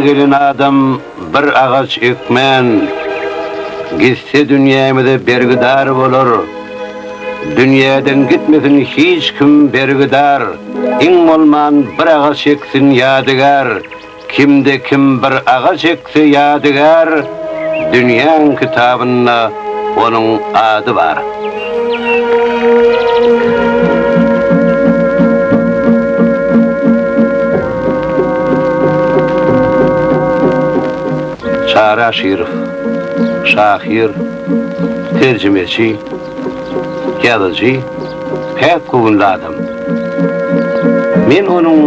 gelen adam bir agaç ekmän, Gitse dünýämize bergidar bolar. Dünýäden gitmesin hiç kim bergidar, Iň bolman bir agaç eksin ýadygär. Kimde kim bir agaç ekse ýadygär, Dünýäň kitabynda onuň ady bar. Çary Aşyrow, şahyr, terjimeçi, ýazyjy, päk göwünli adam. Men onuň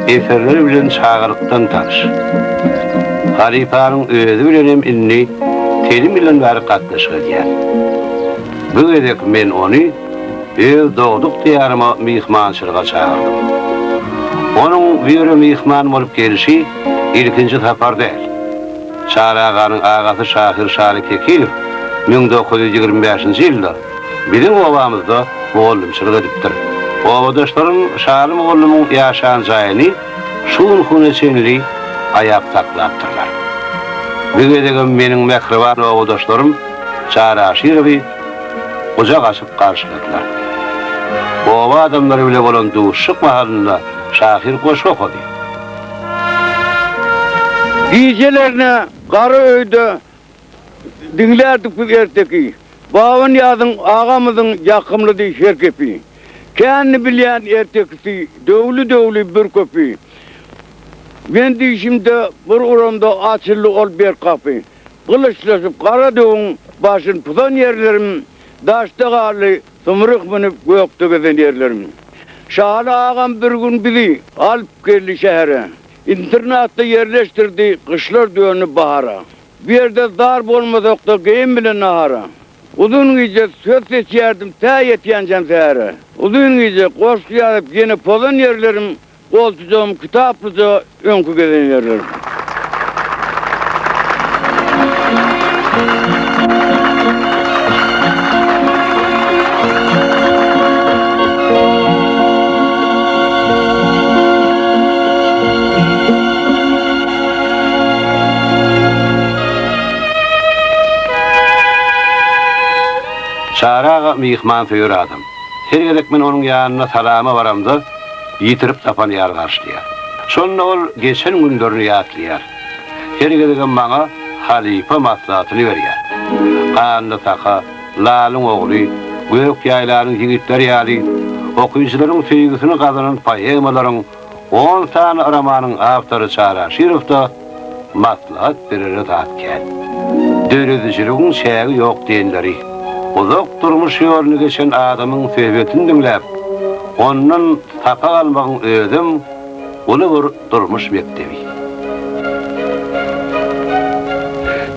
eserleri bilen çagalykdan tanyş. Halypanyň özi bilenem indi telim ýyldan bäri gatnaşyk edýän. Bu gezek men ony öz dogduk diýaryma myhmançylyga çagyrdym. Onuň bu ýere myhman bolup gelşi ilkinji sapar däl. Çary aganyň agasy şahyr Şaly Kekilow 1925-nji ýylda biziň obamyzda mugallymçylyk edipdir. Obadaşlarym Şaly mugallymyň ýaşan jaýyny şu günki güne çenli aýap saklapdyrlar. Bu gezegem meniň mähriban obadaşlarym Çary Aşyrowy gujak açyp garşyladylar. Oba adamlary bile bolan duşuşyk mahalynda şahyr goşgy okady. Gijelerine gara öýde diňlärdik biz erteki. Babanyýazyň agamyzyň ýakymlydy her gepi. Känini bilýän ertekisi döwli-döwli bir köpi. Men düýşümde bir uramda açyldy ol berk gapy. Gylyçlaşyp gara döwüň başyn pusan ýerlerim, Daşda galdy sumryh münüp gökde gezen ýerlerim. Şaly agam bir gün bizi alyp geldi şähere. Internatda ýerleşdirdi, gyşlar döndi bahara. Bu ýerde zar bolmasak-da geýim bilen nahara. Uzyn gije söz seçýärdim tä ýetýänçäm sähere. Uzyn gije goşgy ýazyp ýene pozan ýerlerim Goltujagym kitaplyja öňki gezen ýerlerim. Çary aga myhmansöýer adam. Her gezek men onuň ýanyna salama baramda, ýitirip tapan ýaly garşylaýar. Şonda ol geçen günlerini ýatlaýar. Her gezegem maňa halypa maslahatyny berýär. Ganly saka, Lalyň ogly, Gök ýaýlanyň ýigitleri ýaly okyjylaryň söýgüsini gazanan poemalaryň, on sany romanyň awtory Çary Aşyrowda maslahat berere zat kän. Döredijiligiň çägi ýok diýenleri, uzak durmuş ýoluny geçen adamyň söhbetini diňläp, ondan sapak almagyň özem uly bir durmuş mekdebi.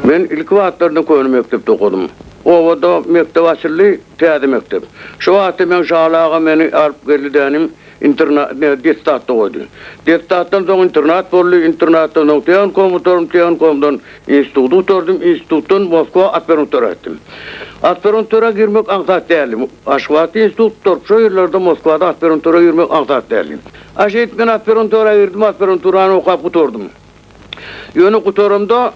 Men ilki wagtlarynda köne mekdepde okadym. Obada mekdep açyldy, täze mekdep. Şo wagtda meň Şaly aga meni alyp geldi dänim, internat, ne, detstatda goýdy. Detstatdan soň internat boldy, internatdan soň tehnikum gutardym, tehnikumdan instituty gutardym, institutdan Moskwa aspirantura gitdim. Aspirantura girmek aňsat däldi. Aşgabatda institut gutaryp, şo ýyllarda Moskwada aspirantura girmek aňsat däldi. A şeýdip men aspirantura girdim, aspiranturany okap gutardym. Ýöne gutaramda,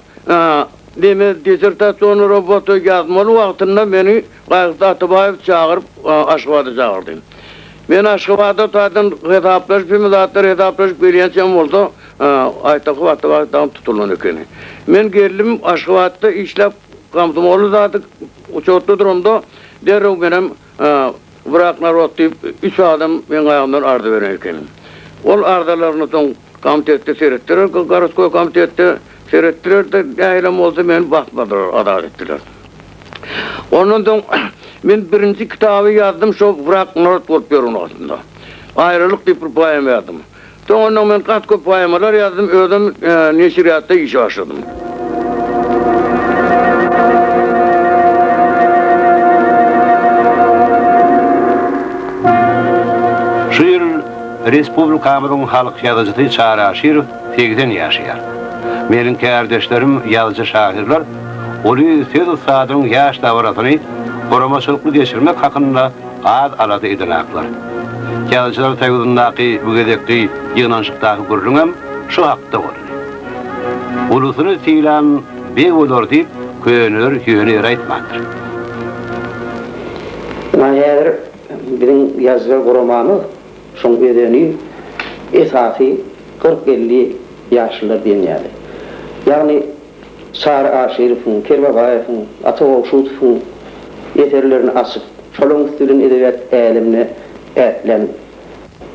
neme, dissertasion robota ýazmaly wagtynda meni Gaýgysyz Atabaýew çagyryp, Aşgabada çagyrdy. Men Aşgabada taýdan hasaplaşyp, hemme zatlar hasaplaşyp gelýänçäm bolsa, Aýtakow Atabaýew dagy tutulan ekeni. Men geldim, Aşgabatda işläp, komsomolny zady uçotda duramda, derrew menem Wrak narod diýip, üç adam meň aýagymdan arza beren ekeni. Ol arzalaryny soň komitetde seretdiler, gorodskoý komitetde seretdiler-de, nähilem bolsa meni basmadylar, azat etdiler. Ondan soň men birinji kitaby ýazdym, şo Wrak narod bolup ýören wagtymda. Aýralyk diýip bir poema ýazdym. Soň ondan men gaty köp poemalar ýazdym, özem neşirýatda işe başladym. Şu ýyl respublikamyzyň halk ýazyjysy Çary Aşyrow 80 ýaşaýar. Meniň kärdeşlerim ýazyjy-şahyrlar uly söz ussadynyň ýaş dabarasyny guramaçylykly geçirmek hakynda az alada edenaklar. Ýazyjylar soýuzyndaky bu gezekki ýygnanyşykdaky gürrüňem şu hakda boldy. Ulusyny sylan beg bolar diýip, köneler ýöne ýere aýtmandyr. Ynha häzir biziň ýazyjylar guramamyz şoň özeni esasy 40-50 ýaşlylar diýen ýaly. Ýagny Çary Aşyrowyň, Kerbabaýewiň, Ata Gowşudowyň eserlerini açyp, şolaryň üsti bilen edebiýat älemine ätlän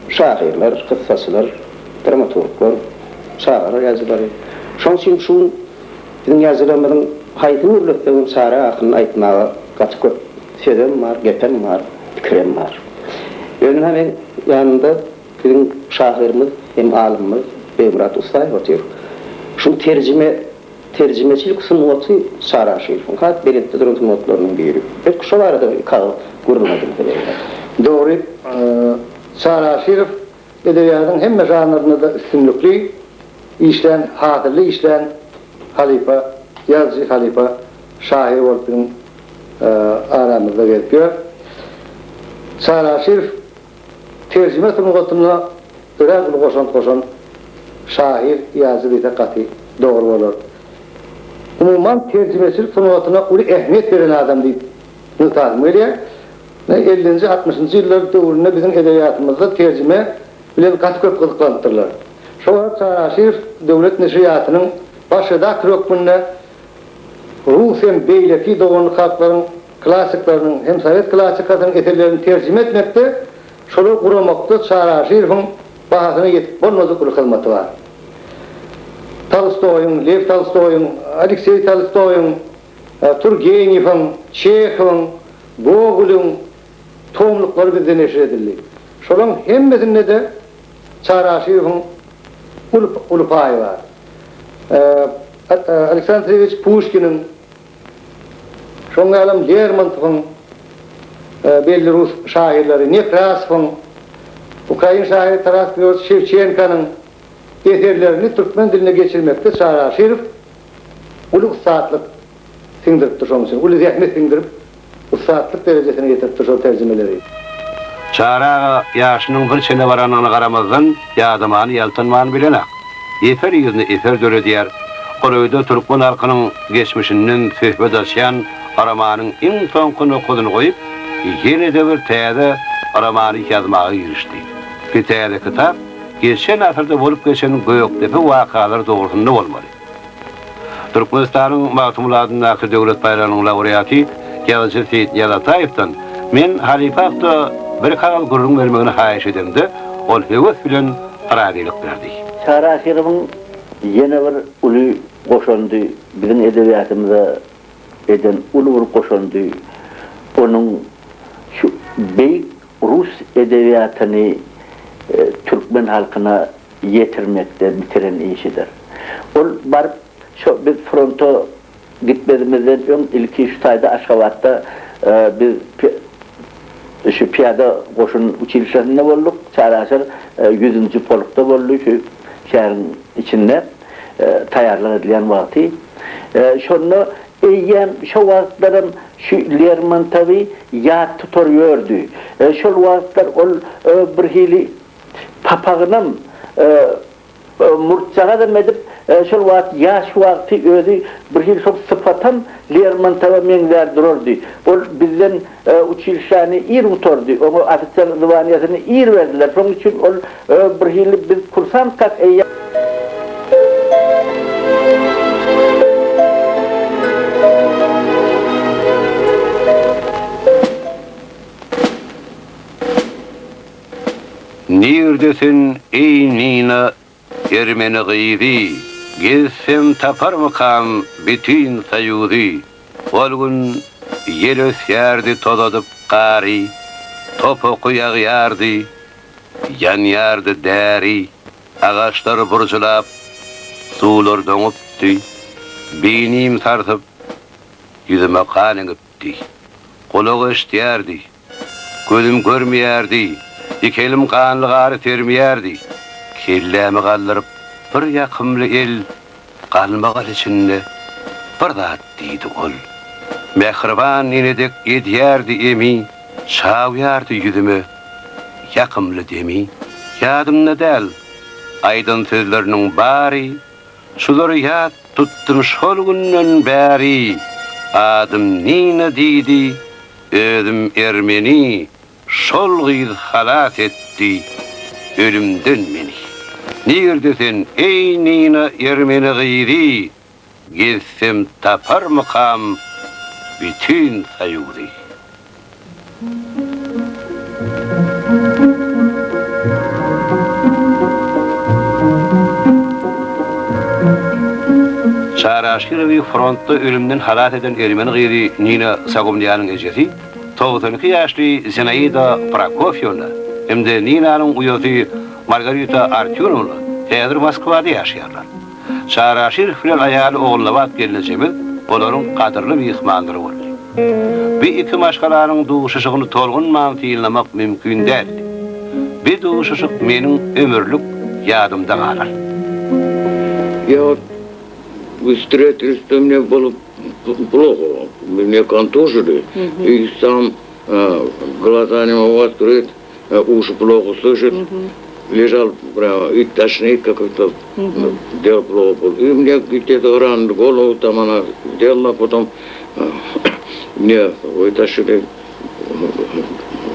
şahyrlar, kyssaçylar, dramaturglar, çagalar ýazyjylary. Şonuň üçin şu gün biziň ýazyjylarymyzyň haýsyny gürletsegem Çary ahyny aýtmaga gaty köp sözem bar, gepem bar, pikirem bar. Ýöne meň ýanymda biziň şahyrymyz hem alymymyz Begmyrat Ussaýew otyr. Şuň terjime Terjimeçilik sungaty Çary Aşyrowyň has belentde duran sungatlarynyň biri. Belki şo barada bir iki agyz gürrüň edilse beýle. Dogry, Çary Aşyrow edebiýatyň hemme žanrynda-da üstünlikli işlän, hasylly işlän halypa ýazyjy, halypa şahyr bolup biziň aramyzda gezip ýör. Çary Aşyrow terjime sungatynda örän uly goşant goşan şahyr, ýazyjy diýsek gaty dogry bolar. Umuman terjimeçilik sungatyna uly ähmiýet beren adam diýip nygtasym gelýär. Ellinji, altmyşynjy ýyllar döwründe biziň edebiýatymyzda terjime bilen gaty köp gyzyklanypdyrlar. Şo wagt Çary Aşyrow Döwlet neşirýatynyň baş redaktory hökmünde rus hem beýleki doganlyk halklaryň klassyklarynyň hem sowet klassykasynyň eserlerini terjime etmekde, şolary guramakda Çary Aşyrowyň bahasyna ýetip bolmajak uly hyzmaty bar. Tolstoýyň, Lew Tolstoýyň, Alekseý Tolstoýyň, Turgenýewiň, Çehowyň, Gogolyň tomluklary bizde neşir edildi. Şolaryň hemmesinde-de Çary Aşyrowyň uly uly paýy bar. Aleksandr Sergeýewiç Puşkiniň, şoň ýalam Lermontowyň, belli rus şahyrlary Nekrasowyň, ukrain şahyry Taras Grigorýewiç Şewçenkonyň eserlerini türkmen diline geçirmekde Çary Aşyrow uly ussatlyk siňdiripdir şonuň üçin uly zähmet siňdirip ussatlyk derejesine getiripdir şol terjimeleri. Çary aga ýaşynyň bir çene baranyna garamazdan ýadamany ýaltanmany bilenak. Eser yzyna eser döredýär. Golaýda türkmen halkynyň geçmişinden söhbet açýan romanyň iň soňky nokadyny goýup, ýene-de bir täze romany ýazmaga girişdi. Bu täze kitap geçen asyrda bolup geçen Gökdepe wakalary dogrusynda bolmaly. Türkmenistanyň Magtymguly adyndaky döwlet baýragynyň laureaty, ýazyjy Seýitnyýaz Ataýewden men halypa hakda bir kagyz gürrüň bermegini haýyş edemde, ol höwes bilen razylyk berdi. Çary Aşyrowyň ýene bir uly goşandy, biziň edebiýatymyza eden uly bir goşandy onuň şu beýik rus edebiýatyny türkmen halkyna ýetirmekde bitiren işidir. Ol baryp şo biz fronta gitmezimizden öň ilki şu taýda Aşgabatda biz şu pyýada goşun uçilişesinde bolduk. Çary Aşyr ýüzünji polkda boldy şu şäheriň içinde taýýarlyk edilýän wagty. Şonda eýýäm şo wagtlaram şu Lermontowy ýat tutar ýördi. Şol wagtlar ol birhili Papagynam murtjagazam edip, şol wagt ýaş wagty özi birhili şol sypatam Lermontowa meňzär durardy. Ol bizden uçilişäni ir gutardy. Oňa ofiser zwaniýasyny ir berdiler. Şonuň üçin ol birhili biz kursantkak eýýäm. Nirde sen, eý Nina, ermeni gyzy, Gezsem taparmykam bütin Soýuzy? Ol gün ýel ösýärdi tozadyp gary, Top oky ýagýardy, ýanýardy däri, Agaçlar burjulap, suwlar doňupdy, Beýnim sarsyp, ýüzüme gan eňipdi. Gulak eşidýärdi, Gözüm görmeýärdi, iki elim ganly gary sermeýärdi. Kellämi galdyryp, bir ýakymly el galmagal içinde bir zat diýdi ol. Mähriban ene dek edýärdi emi, çawýardy ýüzüme ýakymly demi. Ýadymda däl, aýdan sözleriniň bary, şulary ýat. Tutdum şol günden bäri, Adym Nina diýdi, özüm ermeni, Şol gyz halas etdi ölümden meni. Nirde sen, eý Nina ermeni gyzy, Gezsem taparmykam bütin Soýuzy. Çary Aşyrowy frontda ölümden halas eden ermeni gyzy Nina Sagumlýanyň ejesi 92 ýaşly Zinaida Prokofýewna hem-de Ninanyň uýasy Margarita Artýurowna häzir Moskwada ýaşaýarlar. Çary Aşyrow bilen aýaly Ogulnabat gelnejemiz olaryň gadyrly myhmanlary boldy. Bu iki maşgalanyň duşuşygyny tolgunman synlamak mümkin däldi. Bi duşuşyk meniň ömürlik ýadymda galar. Я вот встретились, то мне было плохо, меня контужили, и сам глаза не могу открыть, уши плохо слышит, лежал прямо и тошнит какой-то, дело плохо было. И мне где-то ран голову там она делала, потом мне вытащили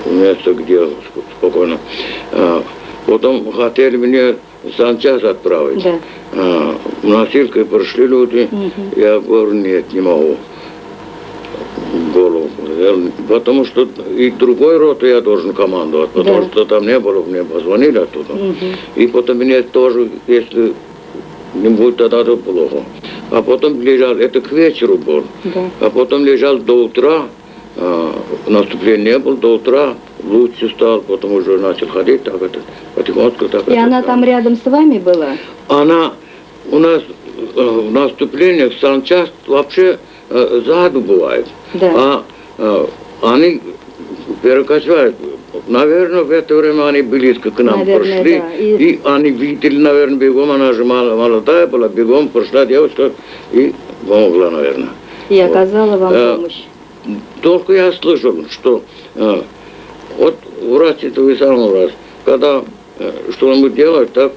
место, где спокойно. Потом хотели меня в санчасть отправить. Да. Носилкой пришли люди, я говорю, нет, не могу. Голову. Потому что и другой роты я должен командовать, потому Да. что там не было, мне позвонили оттуда. И потом меня тоже, если не будет, тогда то плохо. А потом лежал, это к вечеру был, Да. а потом лежал до утра, наступления не было, до утра лучше стал, потом уже начал ходить, так это, потихоньку так И это, она там рядом с вами была? Она у нас в наступлениях санчасть вообще сзаду бывает. Да. А они перекочевали. Наверное, в это время они близко к нам Наверное, прошли. да. И И они видели, наверное, бегом, она же молодая была, бегом прошла девушка и помогла, наверное. И Вот. оказала вам помощь. Только я слышал, что вот врач, это вы сам врач, когда что-нибудь делают, так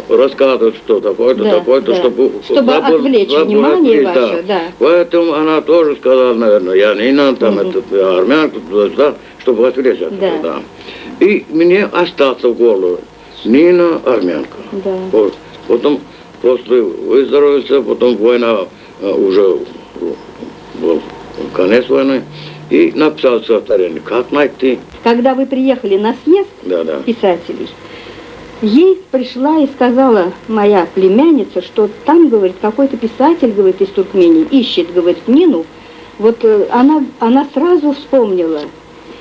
рассказывают, что такое-то, Да, такое-то, да. чтобы Чтобы отвлечь забыл внимание отвлечь, да. ваше, да. Поэтому она тоже сказала, наверное, я не надо, там, этот, я армянка, туда-сюда, чтобы отвлечь от Да. этого, да. И мне остаться в голову Нина армянка. Да. Вот. Потом после выздоровился, потом война уже был конец войны, и написал стихотворение «Как найти?». Когда вы приехали на съезд Да, да. писателей, ей пришла и сказала моя племянница, что там, говорит, какой-то писатель, говорит, из Туркмении ищет, говорит, Нину. Вот она сразу вспомнила.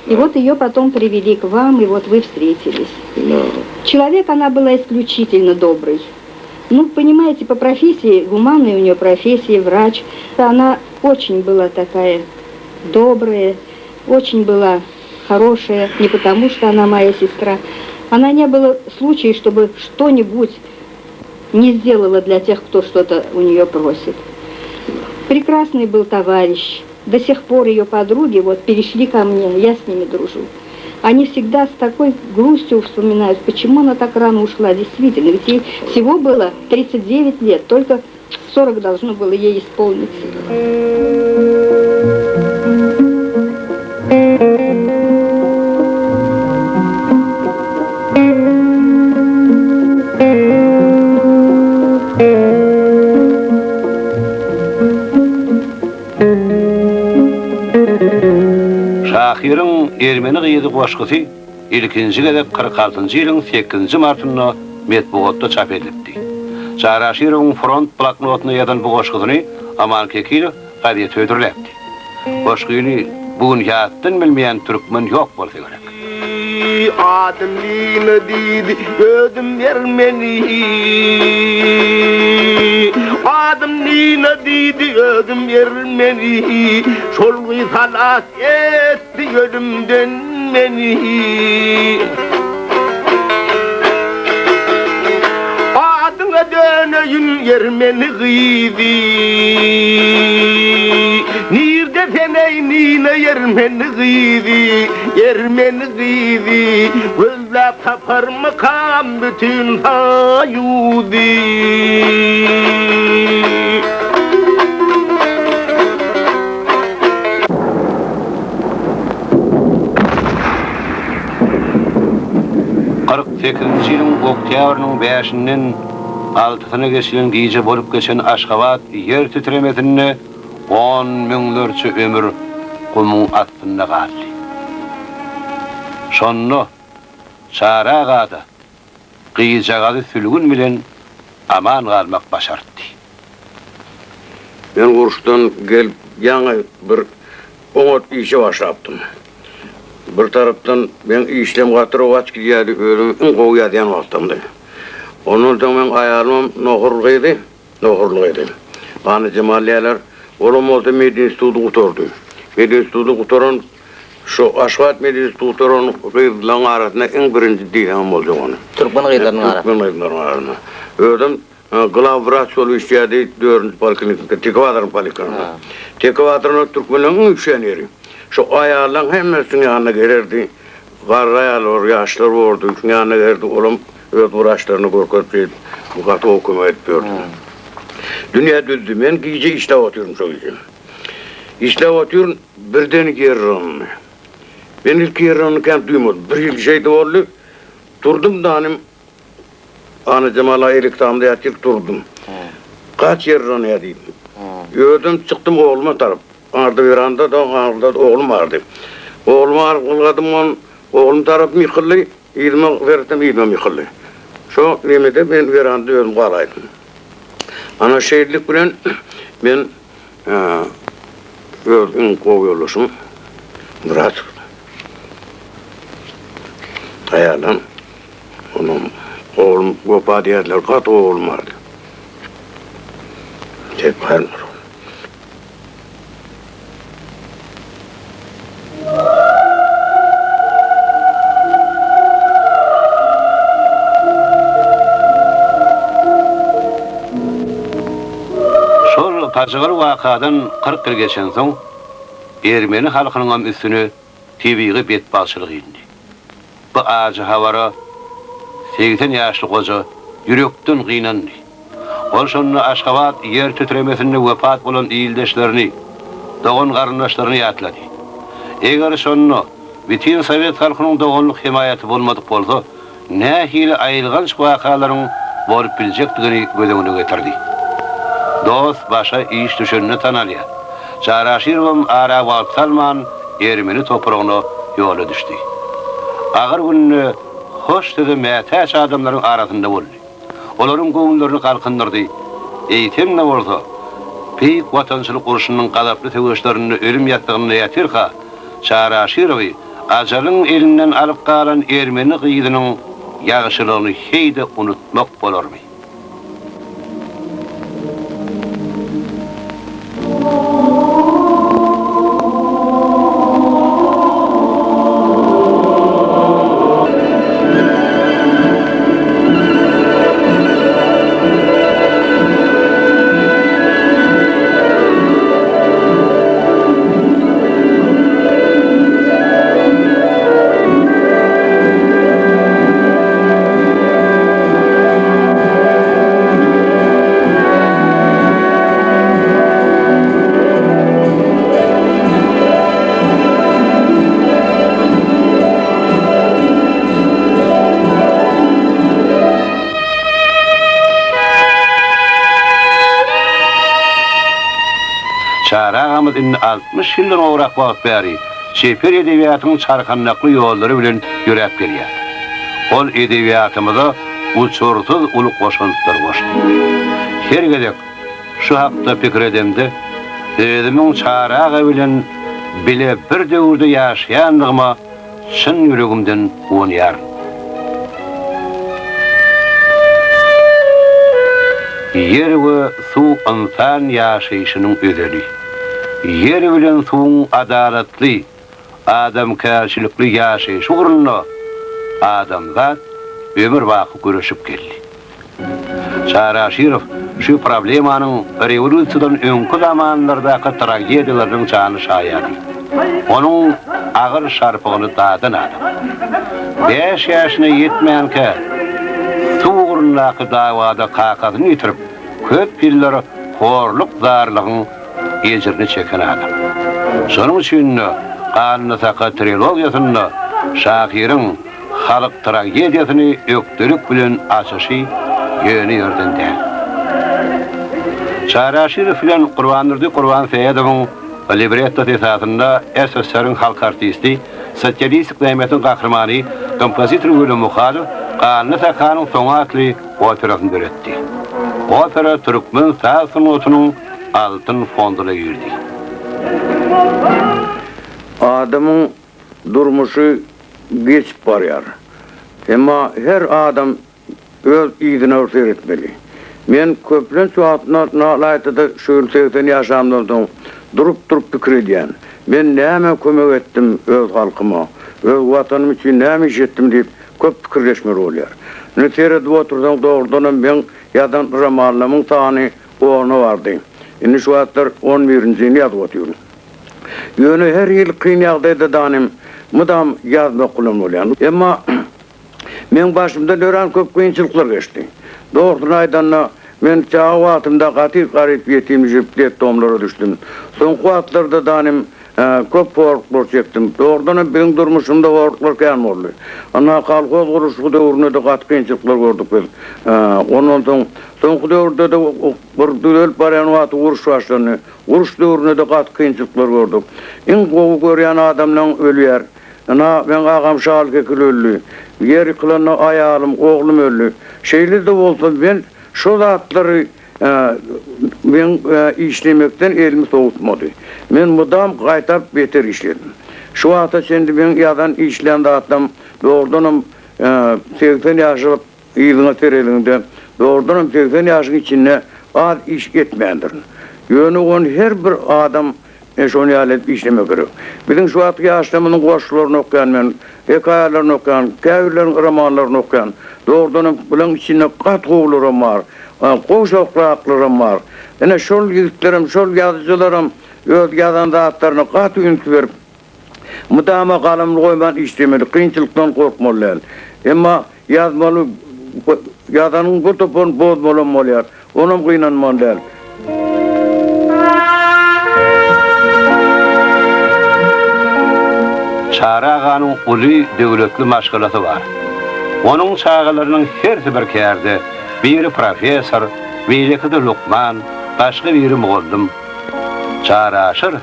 И Да. вот ее потом привели к вам, и вот вы встретились. Да. Человек она была исключительно добрый. По профессии, гуманная у нее профессия, врач. Она очень была такая добрая, очень была хорошая, не потому что она моя сестра. Она не было случая, чтобы что-нибудь не сделала для тех, кто что-то у нее просит. Прекрасный был товарищ. До сих пор ее подруги перешли ко мне, я с ними дружу. Они всегда с такой грустью вспоминают, почему она так рано ушла. Действительно, ведь ей всего было 39 лет, только 40 должно было ей исполниться. Şahyryň Ermeni gyzy goşgusy ilkinji gezek kyrk altynjy ýylyň sekizinji martynda metbugatda çap edilipdi. Çary Aşyrowyň front bloknotyna ýazan bu goşgusyny Aman Kekilow gazete hödürläpdi. Goşgyny bu gün ýatdan bilmeýän türkmen ýok bolsa gerek. Adym Nina diýdi, özüm ermeni. Adym Nina diýdi, özüm ermeni. Şol gyz halas etdi ölümden meni. Adyňa döneýin ermeni gyzy. Nirde sen ey Nina ermeni gyzy, ermeni gyzy. Gözläp taparmykam bütin Soýuzy? 48-nji ýylyň oktýabrynyň bäşinden altysyna geçilen gije bolup geçen Aşgabat ýer titremesinde on müňlerçe ömür gumuň astynda galdy. Şonda Çary aga-da gyzjagazy Sülgün bilen aman galmak başartdy. Men uruşdan gelip ýaňy bir oňat işe başlapdym. Bir tarapdan meň işlem gaty rowaç gidýärdi, özüm iň gowy ýazýan wagtymdy. Ondan soň meň aýalymam nohurly gyzy, nohurly gyzy. Annajemal diýýärler. Olam bolsa medinstituty gutardy. Medinstituty gutaran şu Aşgabat medinstituty gutaran gyzlaryň arasynda iň birinji diýseňem boljak ony. Türkmen gyzlarynyň arasynda. Türkmen gyzlarynyň arasynda. Özem Glawwraç bolup işleýärdi dördünji poliklinikada, Teke bazaryň poliklinikasynda. Teke bazarynda türkmenleriň iň üýşýän ýeri. Şo aýallaryň hemmesiniň ýanyna gelerdi. Garry aýallar, ýaşlar bordy, şuň ýanyna gelerdi. Olam öz wraçlaryna görkezip şeýdip, gaty gowy kömek edip ýördi. Dünýä düzdi. Men gije işläp otyryn şo gije. Işläp otyryn, birden ýer yrandy. Men ilki ýer yranyny kän duýmadym. Bir hili şeýdi boldy. Turdum danym, Anajemala elektamda ýatyr durdum. Gaç ýer yranýar diýdim. Özüm çykdym ogluma tarap. Aňyrda weranda-da, aňyrda-da oglum bardy. Ogluma ylgadym on, oglum tarapym ýykyldy, yzyma seretsem yzymam ýykyldy. Şo nemede men weranda özüm galaýdym. Ana şeýlelik bilen men öz iň gowy ýoldaşym Myrat aýalam Onuň oglum Wepa diýerdiler, gaty gowy oglum bardy. Sebäbi Şol pajygaly wakadan 40 ýyl geçensoň, ermeni halkynyňam üstüne tebigy betbagtçylyk indi. Bu ajy habara 80 ýaşly goja ýürekden gynandy. Ol şonda Aşgabat ýer titremesinde wepat bolan ildeşlerini, dogan-garyndaşlaryny ýatlady. Eger şonda bütin sowet halkynyň doganlyk hemaýaty bolmadyk bolsa, nähili aýylganç wakalaryň bolup biljekdigini göz öňüne getirdi. Dost başa iş düşende tanalýar. Çary Aşyrowam ara wagt salman ermeni topragyna ýola düşdi. Agyr günde hoş söze mätäç adamlaryň arasynda boldy. Olaryň göwünlerini galkyndyrdy. Eýsem-de bolsa, Beýik Watançylyk urşunyň gazaply söweşlerinde ölüm ýassygynda ýatyrka, Çary Aşyrowy ajalyň elinden alyp galan ermeni gyzynyň ýagşylygyny heý-de unutmak bolarmy? Çary agamyz indi 60 ýyldan gowrak wagt bäri çeper edebiýatyň çarkandakly ýollary bilen ýöräp gelýär. Ol edebiýatymyza uçursyz uly goşantlar goşdy. Her gezek şu hakda pikir edemde, özümiň Çary aga bilen bile bir döwürde ýaşaýandygyma çyn ýüregimden guwanýaryn. Ýer we suw ynsan ýaşaýşynyň özeni. Ýer bilen suwuň adalatly, adamkärçilikli ýaşaýşy ugrunda adamzat ömürbaky göreşip geldi. Çary Aşyrow şu problemanyň rewolýusiýadan öňki zamanlardaky tragediýalarynyň janly şaýady. Onuň agyr şarpygyny dadan adam. Bäş ýaşyna ýetmänkä, suw ugrundaky dawada kakasyny ýitirip, köp ýyllar horluk-zarlygyň ejirini çeken adam. Şonuň üçin-de Ganly saka trilogiýasynda şahyryň halk tragediýasyny ökdelik bilen açyşy ýöne ýerden däl. Çary Aşyrow bilen Gurbandurdy Gurbansähedowyň librettosy esasynda SSR-iň halk artisti, Sosialistik zähmetiň gahrymany, kompozitor Weli Muhadow Ganly sakanyň soňy atly operasyny döretdi. Opera türkmen saz sungatynyň altyn fonduna girdi. Adamyň durmuşy geçip barýar. Emma her adam öz yzyna bir seretmeli. Men köplenç wagt nalaýta-da şu ýyl 80 ýaşamdan soň durup-durup pikir edýän. Men nämä kömek etdim öz halkyma, öz Watanym üçin näme iş etdim diýip köp pikirleşmeli bolýar. Indi seredip otursaň dogrudanam meň ýazan romanlarymyň sany ona bardy. Indi şu wagtlar on birinjini ýazyp otyryn. Ýöne her hili kyn ýagdaýda danym mydam ýazmak bilen bolýan. Emma meň başymdan örän köp kynçylyklar geçdi. Dogrusyny aýdanda, men çaga wagtymda gaty garyp ýetim düşüp detdomlara düşdüm. Soňky wagtlarda danym köp horluklar çekdim. Dogrudanam biziň durmuşymda horluklar kän boldy. Ynha kolhoz gurluşygy döwründe-de gaty kynçylyklar gördük biz. Ondan soň soňky döwürde-de bir düzelip barýan wagty uruş başlandy. Uruş döwründe-de gaty kynçylyklar gördük. Iň gowy görýän adamlaň ölýär. Ynha, meň agam Şaly Kekil öldi. Ýer ýykylanda aýalym, oglum öldi. Şeýle-de bolsa, men şo zatlary meň işlemekden elimi sowutmady. Men mydam gaýtap beter işledim. Şu wagta çenli meň ýazan, işlän zatlam dogrudanam 80 ýaşalyp Yzyňa serediňde, dogrudanam 80 ýaşyň içinde az iş etmändirin. Ýöne ony her bir adam şony ýaly edip işlemek gerek. Biziň şu wagtky ýaşlarymyzyň goşgularyny okýan men, hekaýalaryny okýan, käbirleriniň romanlaryny okýan. Dogrudanam bularyň içinde gaty gowularam bar, gowşakraklaram bar. Ine şol ýigitlerem, şol ýazyjylaram öz ýazan zatlaryna gaty üns berip, Mydama galamyny goýman işlemeli, kynçylykdan gorkmaly däl. Emma ýazmaly, ýazanyň bir toparyny bozmalam bolýar. Onam gynanmaly däl. Çary aganyň uly, döwletli maşgalasy bar. Onuň çagalarynyň hersi bir kärde, biri professor, beýlekisi lukman, başga biri mugallym. Çary Aşyr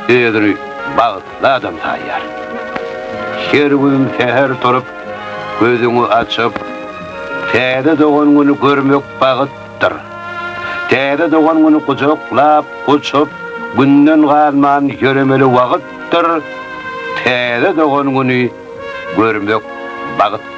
özüni bagtly adam saýýar. Her gün säher turup, gözüňi açyp, täze dogan güni görmek bagtdyr. Täze dogan güni gujaklap, guçup, günden galman ýöremeli wagtdyr, täze dogan güni görmek bagtdyr.